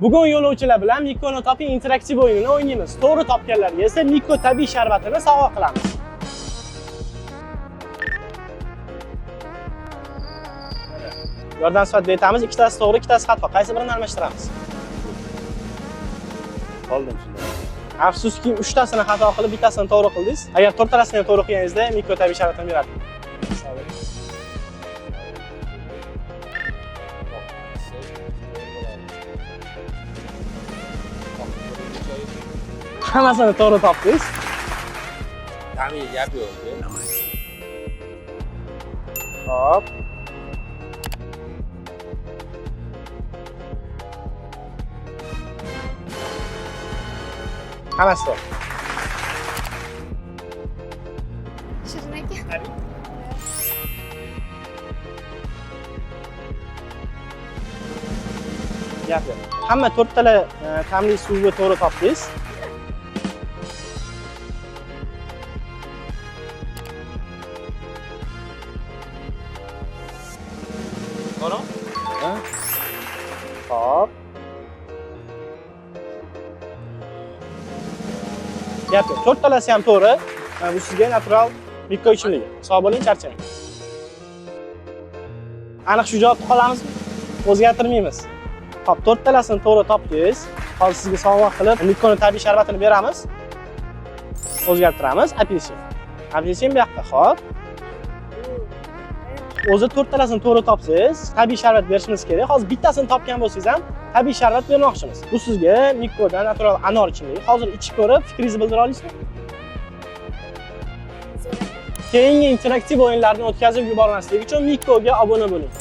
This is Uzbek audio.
Bugun yo'lovchilar bilan Mikoni toping interaktiv o'yinini o'ynaymiz. To'g'ri topganlarga esa Miko tabiiy sharbatini sovg'a qilamiz. Yordam sifatida aytamiz, ikkitasi to'g'ri, ikkitasi xato. Qaysi birini almashtiramiz? Qoldim shunda. Afsuski, uchtasini xato qilib, bittasini to'g'ri qildingiz. Agar to'rttalasini ham to'g'ri qilganingizda Miko tabiiy sharbatini berardim. Hammasini to'g'ri topdingiz. Ta'miga gap yo'q aka. Hop. Hammasi to'g'ri. Shirin aka. Gap yo'q. Hamma to'rttala ta'mli suvni to'g'ri topdingiz. To'g'rimi? Ha? Hop. Gap yo'q. To'rttalasi ham to'g'ri. Bu sizga natural mikro ichimligi. Sog' bo'ling, charchamang. Aniq shu javobni qolamizmi? O'zgartirmaymiz. Hop, to'rttalasini to'g'ri topdingiz. Hozir sizga sovg'a qilib Mikoni tabiiy sharbatini beramiz. O'zgartiramiz. Apelsin. Apelsin bu yoqda. Hop. O'zi to'rttalasini to'g'ri topsangiz, tabiiy sharbat berishimiz kerak. Hozir bittasini topgan bo'lsangiz ham tabiiy sharbat bermoqchimiz. Bu sizga Mikkodan natural anor ichimligi. Hozir ichib ko'rib, fikringizni bildira olasizmi? Zo'r aka. Keyingi interaktiv o'yinlarni o'tkazib yubormaslik uchun Mikkoga obuna bo'ling.